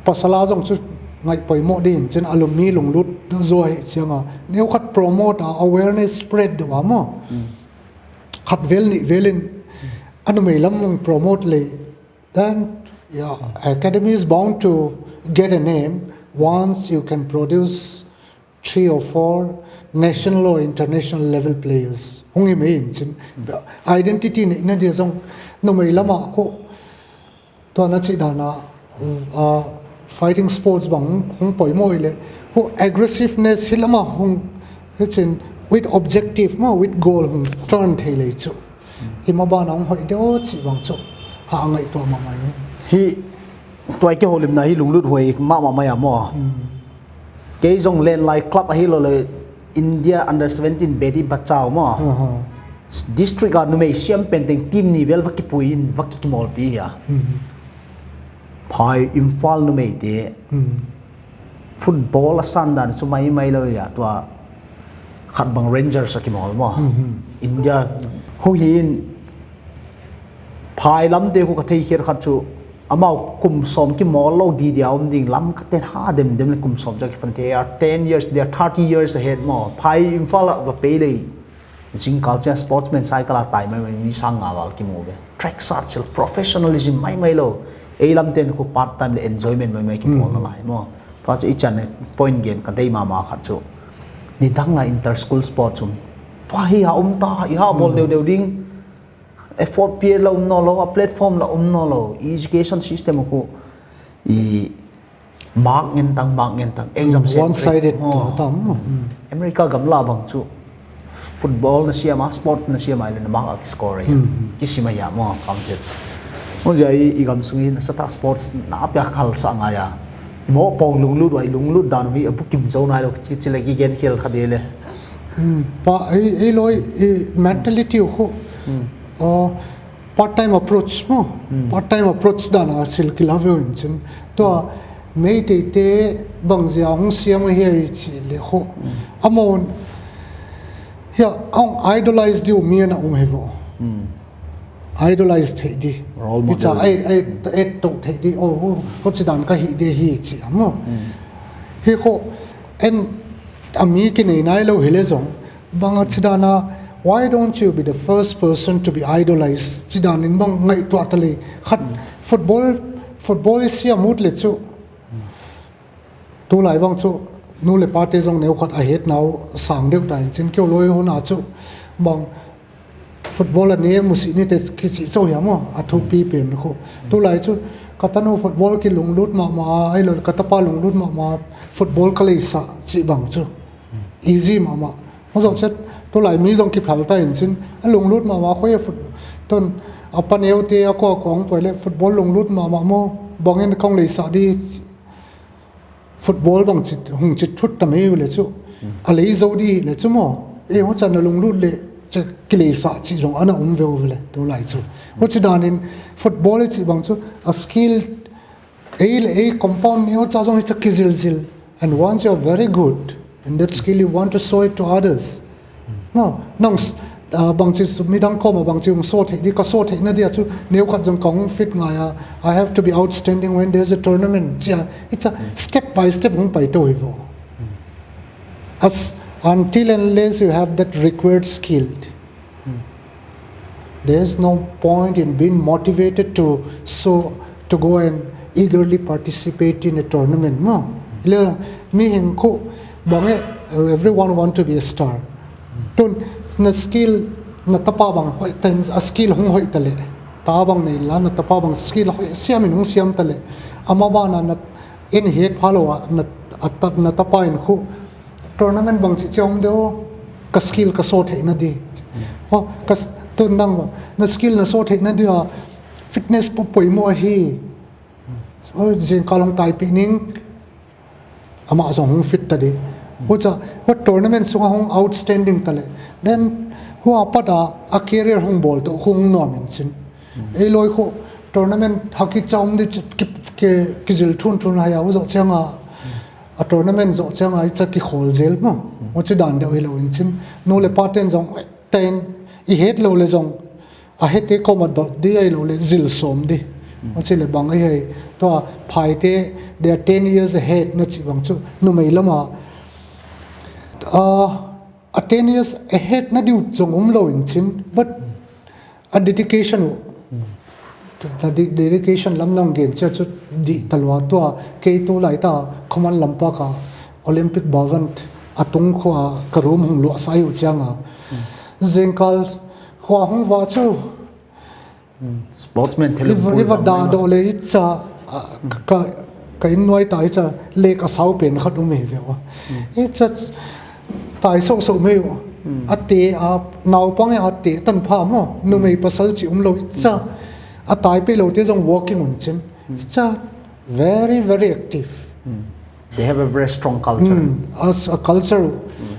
pasal a jong chu ngai poimo din chin, alumni lunglut jo hi chiang a. Neo khat promote a, awareness spread do amo. Khat vel ni vel in, anumei lam lung promote le. Then, yeah, academy is bound to get a name once you can produce three or four national or international level players. Hung hi mai in chin. Identity ni na dia jong numei lama kho. Tua na chi dana, uh, fighting sports bang hung poimo ile. Hu aggressiveness hi lama hung, hi chin, with objective mo, with goal hung turn thei le chu. Ima bana hung hoi deu chi bang chu. Ha ngai tua ma mai ni. Hi, tua ke holim na hi lunglut hoi ma ma mai amo. Kei jong len lai club ahi lo le India under seventeen Beti Bachao mo. District a numei siam pen teng team ni vel va kipui in va kimol pi ya. Phai Imphal numei te. Football a san dan chu mai mai lo ya tua khat bang Rangers a kimol mo. India hu hin phai lam te hu ka thei kher khat chu amau kum som kimol lo di dia um ding lam ka ten ha dem dem le kum som cha kipan te are ten years, they are thirty years ahead mo. Phai Imphal a va pei le. Jing culture sportsman cycle a tai mai mai mi sang nga val kimu ve. Track sat sil professionalism mai mai lo. Ei lam ten khu part time le enjoyment mai mai kimol na lai mo. Tua chu i chan point gen ka dei mama khat chu. Ni dang la inter school sport chu. Tua hi ha um ta, i ha bol deu deu ding. Effort pi la um no lo, a platform la um no lo. I education system khu i mark ngen tang, mark ngen tang, exam set one sided. America gam la bang chu football na siam a, sports na siam a, ile na mark a ki score ya. Ki sima ya mo kam te. Mo ja i, i gam sung i na sata sports na pia khal sa nga ya. Mo pong lunglut wai lunglut dan hi abu kim zo nai lo chi chi le ki gen khel kha de le. Pa ei, ei loi i mentality khu. Oh, part time approach mo. Part time approach dan a sil kila ve in chin. Tua mei te te bang zia hung siam hi ai chi le khu. Amon hia hung idolize diu mi na um he vo. Idolize thei di. Role model. Ai, ai, et to thei di. Oh, ho, ho chi dan ka hi de hi chi amo. Hi khu en ami ki nei nai lo hi le zong. Bang a chi dan a, why don't you be the first person to be idolized? Chi dan in bang ngai tua ta le. Khat football, football i sia mut le chu. Tu lai bang chu, nu le pa te zong neu khat a het nau sang deu ta in chin keu loi hun a chu. Bang football a ne mu si ni te ki si cho hia mo, a thu pi pen khu. Tu lai chu, ka tanu football ki lunglut ma ma, ai lo ka tapa lunglut ma ma, football ka lei sa chi bang chu. Easy ma ma. Ho zo chet, tu lai mi zong ki phal ta in chin, a lunglut ma ma khoi a foot, ton, a pa neu te a ko a kong poi le football lunglut ma ma mo, bang in kong lei sa di, football bang chi, hung chi thut ta mei le chu. A lei zo di le chu mo. E ho chan a lunglut le, che ki lei sa chi zong ana um ve le, tu lai chu. Ho chi dan in football chi bang chu, a skill, ei le ei compound ni ho cha zong hi cha ki zil zil. And once you are very good in that skill, you want to show it to others. No, nang s-, ah, bang chi su mi dang koma bang chi hung so thei di ka so thei na dia chu neu khat zong ka hung fit ngai a. I have to be outstanding when there's a tournament. Chia, it's a step by step hung pai to hi vo. As until and unless you have that required skill, there's no point in being motivated to so to go and eagerly participate in a tournament. No, le mi hing khu bang e, everyone want to be a star. Tun na skill na tapa bang hoi tan a skill hung hoi ta le. Ta bang nei la na tapa bang skill hoi siam in hung siam ta le. Ama ba na na in het pha lo a na a ta, na tapa in khu tournament bang chi chiam deu ka skill ka so thei na di. Ho ka s-, tun nang na skill na so thei na di a fitness pu poimo ahi. Ho jing ka long tai pi ning. Ama zong hung fit ta di. Hu cha, hu tournament sunga hung outstanding ta le. Then, hu a pat a, a career hung bol to, hung nuam in chin. Ei loi khu tournament haki cha um di chi, ki, ki, ki zil thun thun hai a, hu zo chiang a, A tournament zoh chang a i cha kikhol zel mo. Mo chi dan deuh hi lo in chin. Nu le pa ten zong ten i het lo le zong a het te koma dot di ai lo le zil som di. Mo chi le bang ai hai. Tua phai te, they are ten years ahead na chi bang chu. Numei lama. Uh, a ten years ahead na diu zong um lo in chin. But a dedication u. Na di- dedication lam nang gen chia chu di talua tua kei tu lai ta Khuman Lampak a Olympic Bhavan a tung khua ka room hung luah sai u chiang a. Zingkal khua hung va chu Sportsman thil iva iva da do le icha ka ka in nuai ta icha lek a sau pen khat um hi ve wa. Icha tai so so me u. A te a naupang a te tan pha mo numei pasal chi um lo icha. A tai pe lo te zong walking un chin. Icha very very active. They have a very strong culture. Mm, as a culture,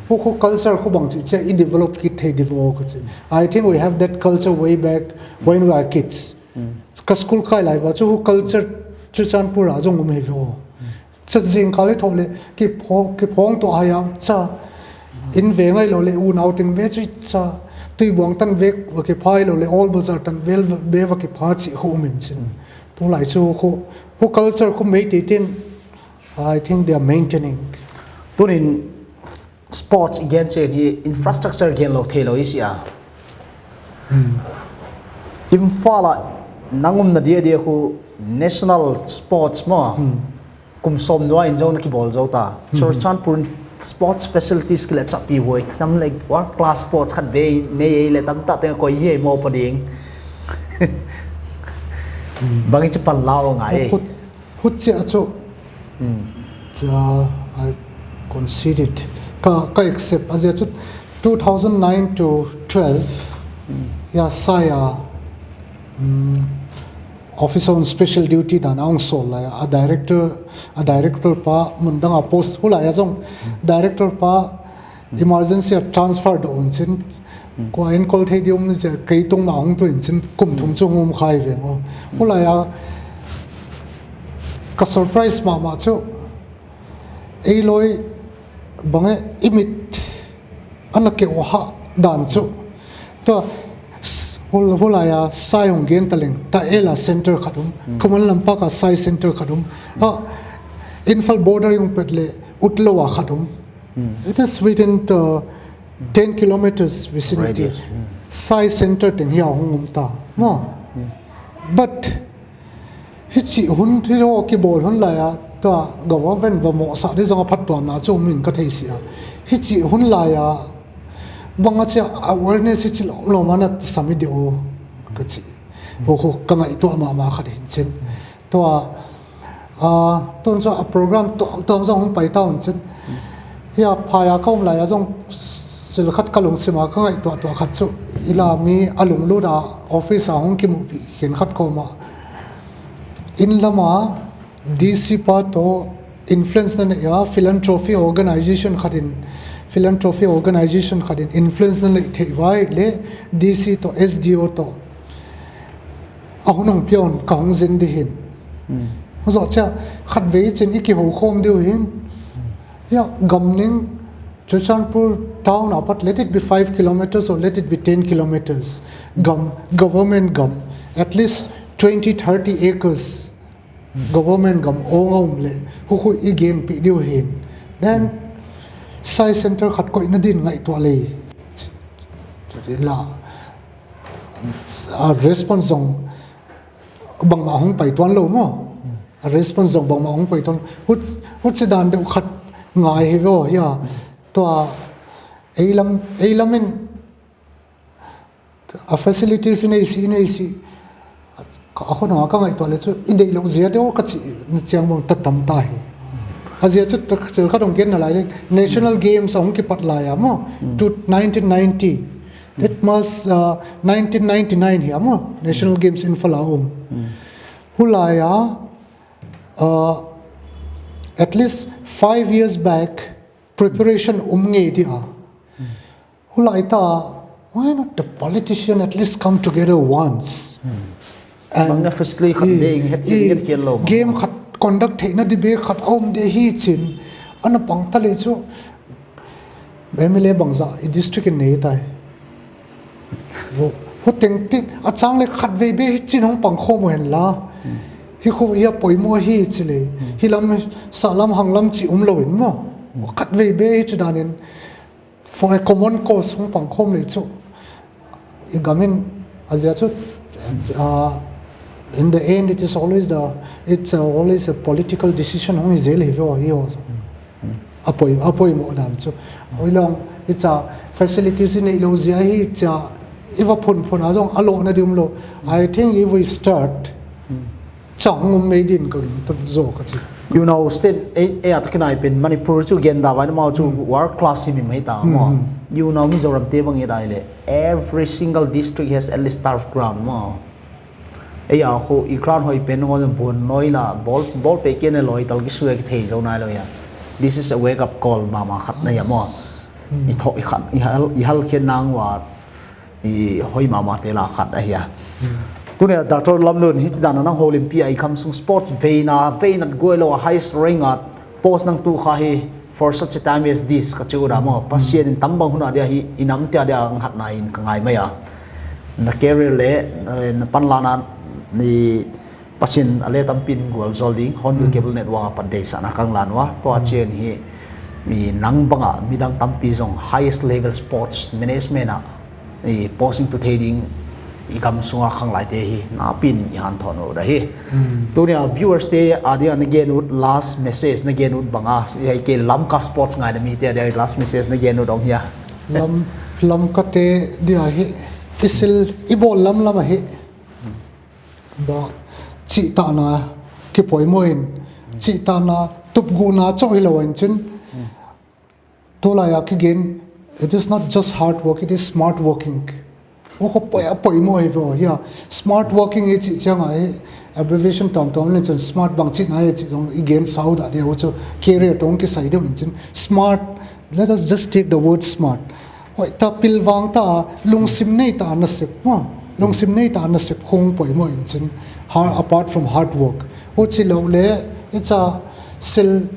who, who culture khu bang chi che i develop kit thei develop ka chi. I think we have that culture way back when we were kids. Ka school kai lai va chu who culture chu Churachandpur a zong um hi vo. Cha zing ka le tho le ki pho ki phong to aya cha in ve ngai lo le u nau ting ve chu cha tui buang tan ve va ki phai lo le all bazar tan vel ve va ki pha chi khu um in chin. Tu lai chu khu who culture khu mei te tin I think they are maintaining. Tunin sports i gen chen hi infrastructure gen lo thei lo i si a. Imphal a nang umna dia dia khu national sports mo. Kum som nua in zo na kibol zo ta. Churachandpur in sports facilities kile chapi huai tham le world class sports khat ve nei le tam ta te koi hi mo pa ding. Bangi chu pan lao ngai. Huchia chu cha I conceded ka ka accept a zia chu two thousand nine to twelve ya saya officer on special duty dan a hung sol lai a director a director pa mun dang a post hulai a zong director pa emergency a transfer do un chin kua in kol thei di um ni che kei tung ma hung tu in chin kum thum chu hung um khai ve ngo. Hulai a ka surprise ma ma chu ei loi bang e imit ana ke wa ha dan chu to hulai a sai hung gen ta leng ta ela center khat um Khuman Lampak a sai center khat um ha Imphal border yung pet le utlo a khat um. It is within the ten kilometers vicinity. Sai center teng hi a hung um ta. Mo. But hichi hun hi ro ki bol hun lai a ta government va mo sa de zong a phat tuam na chu min ka thei si a. Hichi hun lai a bang a chia awareness hichi lo lo ma na sami de o ka chi. Ho ho ka ngai to ma ma khat hin chin. Tua a tun chu a program tuam tuam zong hung pai ta un chin. Hi a phai a ka um lai a zong sil khat ka lung sim a ka ngai tua tua khat chu ila mi a lung lut a office a hung ki mu pi khen khat ko ma in lama D C pa to influence na nei a philanthropy organization khat in philanthropy organization khat in influence na nei thei vai le D C to S D O to a hun hung pion ka hung zin di hin. Hu zo cha khat vei chin i ki ho khom diu hin. Ya gam ning Churachandpur town apat let it be five kilometers or let it be ten kilometers. Gam government gam at least twenty thirty acres government gam ong um le hu hu i gen pi diu hin. Then sai center khat koi na din ngai tua le. La a response zong bangma hung pai tuan lo mo a response zong bangma hung pai tuan hut hut si dan deuh khat ngai hi vo ya tua eilam eilam in a facilities in ei si in ei si a khona ka ngai tua le chu i dei lo zia deuh ka chi na chiang bang ta tam ta hi a zia chu ta chel kha dong gen na lai le national games a hung kipat lai a mo to nineteen ninety It must uh, nineteen ninety-nine hi a mo National Games Imphal a um. Hulai a uh, at least five years back preparation um nge di a. Hulai ta why not the politician at least come together once. Bang na firstly khat ding het het kel lo. Game khat conduct theina di be khat um de hi chin. Ana pang ta le chu, M L A bangza i district in nei tai. Hu teng tin, a chang le khat vei be hi chin hong pang khom u hen la. Hi khu hi a poimo hi chi le. Hi lam, sa lam hang lam chi um lo in mo. Khat vei be hi chu dan in, for a common cause hong pang khom le chu. I gam in, a zia chu, uh, in the end, it is always the, it's always a political decision hong hi zel hi vo hi ho. A poi, a poimo dan chu. Oi long, it's a facilities in lo zia hi cha, i va phun phun a zong a lo na di um lo. I think if we start, chang um mei din ka gin tu zo ka chi. You know, state, eh, eh, at kinai pen Manipur chu gen da vai mau chu world class hi mi mai ta mo. You know, Mizoram te bang i dai le. Every single district has at least turf ground mo. Ei a khu i ground hoi pen ngo bon noi la bol bol pe ke ne loi tal ki sue ki thei zo nai lo ya. This is a wake up call mama khat na ya mo. I tho i khat i hal i hal khen nang wa i hoi mama te la khat a ya. Tuni a Doctor Lamlun hi dan nang holim pi a i kham sung sports veina veina goi lo a highest rank at post nang tu kha hi for such a time as this ka chu da mo. Pasian in tambang huna dia hi i nam tia dia ang hat na in ka ngai mai a. Na career le na panlana ni pasin a le tampin gual zol ding Hornbill Cable Network a pan deisahna kang lan ua. Tua chian hi i nang banga midang tampi zong highest level sports management a i posting tu thei ding i gam sunga khang lai te hi na pin i han thon u da hi. Tunia viewers te adia na gen ut last message na gen ut banga i hai ke Lamka sports ngai na mi te adia last message na gen ut om hia. Lam Lamka te dia hi isil ibol lam lam ahi. Ba, chih tahna kipoimo in, chih tahna tupguhna chauh hi lo in chin. Tulai a kigen, it is not just hard work, it is smart working. Wo ko poi a poimo hi vo hi a. Smart working hi chih chiang a hi, abbreviation tom tom le chin smart bang chih na hi chih zong i gen sau da dia wo chu career tong kisai deuh in chin. Smart, let us just take the word smart. Hoi ta pilvang ta lungsim nei ta nasep ma. Lungsim nei ta nasep khong poimo in chin. Apart from hard work. Ho chi lo le, it's a sil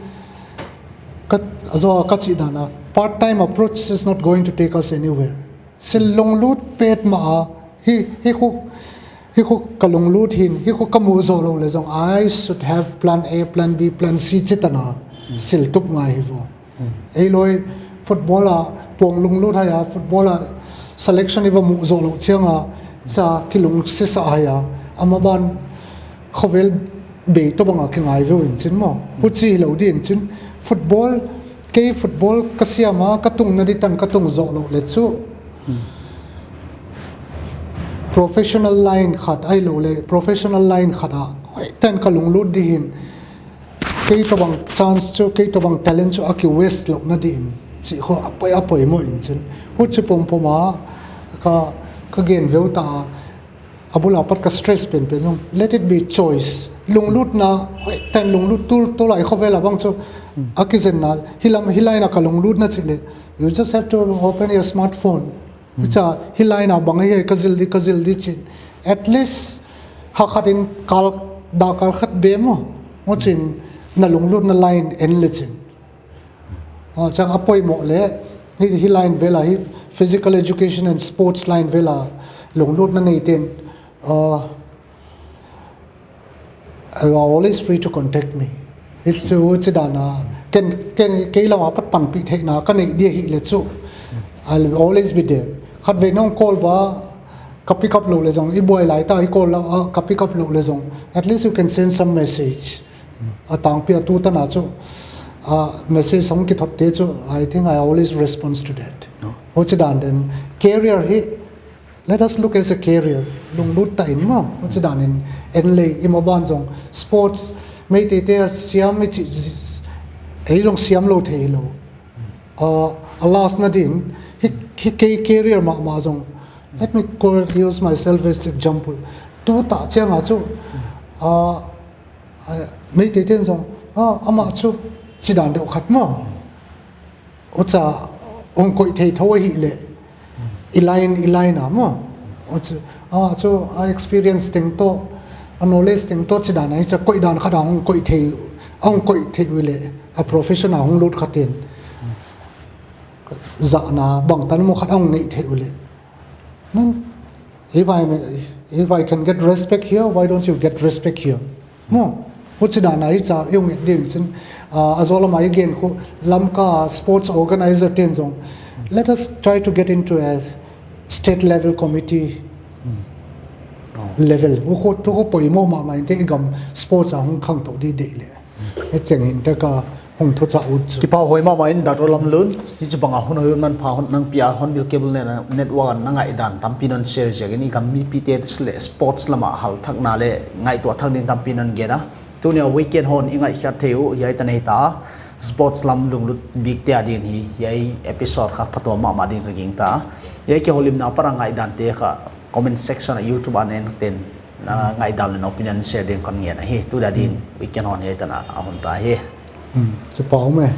ka zo ka chi dana. Part time approach is not going to take us anywhere. Sil lunglut pet ma a hi hi khu hi khu ka lunglut hin hi khu ka mu zo lo le zong I should have plan A, plan B, plan C chi tana sil tup ngai hi vo. Ei loi football a pong lunglut hai a football a selection i va mu zo lo chiang a cha kilung sisa hai a ama ban khovel bei to banga kingai veu in chin mo. Hu chi lo di in chin football kei football ka siam a ka tung na di tan ka tung zo lo le chu professional line khat ai lo le professional line khat a hoi tan ka lunglut di hin kei to bang chance chu kei to bang talent chu a ki waste lo na di in chi kho a poi a poimo in chin hu chi pom pom a ka ka gen veu ta a bula pat ka stress pen pen zong let it be choice lunglut na hoi tan lunglut tul tulai khovel a bang chu a kizen na hilam hilai na ka lunglut na chi le you just have to open your smartphone. Cha hi line a bang hi ka zil di ka zil di chin. At least ha khat in kal da kal khat be mo. Mo chin na lunglut na line en le chin. Chang a poimo le hi hi line vela hi physical education and sports line vela lunglut na nei ten. You are always free to contact me. It's chu chi dana ken ken kei lama pat panpi theina ka nei dia hi le chu I'll always be there. Khat ve nong call va ka pick up lo le zong i buai lai ta i call la ka pick up lo le zong at least you can send some message. A tangpi a tu tana chu a message hong kithot te chu I think I always response to that. Ho chi dan den career hi Let us look as a career. Lunglut ta in ma, machi dan in en lei i ma ban zong sports mei te te a siam i chi ei zong siam lo thei lo. Uh, a last na din hi hi kei career ma ma zong. Let me call, use myself as example. Tu ta chiang a chu uh, mei te te zong uh, ama chu chi dan deuh khat ma. Ucha hong koih thei tho ahi le i line i line a mo uchu a chu a experience teng to a knowledge teng to chi dan a hi cha koih dan khat a hong koih thei a hong koih thei u le a profession a hung lut khat in, zahna bangtan mo khat a hung nei thei u le. Nang, if I, if I can get respect here, why don't you get respect here? Mo, huchi dan a hi cha, i hung et ding chin, ah, a zolam a i gen khu, Lamka sports organizer ten jong, let us try to get into a state level committee level. U khu, tu khu poimo mama inte i gam sports a hung khangtou di dei le. Hetiang hin te ka hung thuchah u chu. Kipa hoi mama in Doctor Lamlun, hichu banga hun hoi un manpha hon nangpia Hornbill Cable Net, Network a na ngaidan tampi non share jeh in i gam mipite le sports lama halthakna le ngaito thak ding tampi non gen a. Tunia weekend hon i ngaikhiat thei u, hiai tan hita. Sports lam lunglut bikte a din hi, hiai episode kha phattuam mama din ka gingta. Hiai kihoulimna para ngaidante kha comment section a YouTube a nen ten na ngaidan le na opinion share din kon ngen ahi. Tunia din weekend hon hiai tan a hon ta hi. Hmm, kipa um e.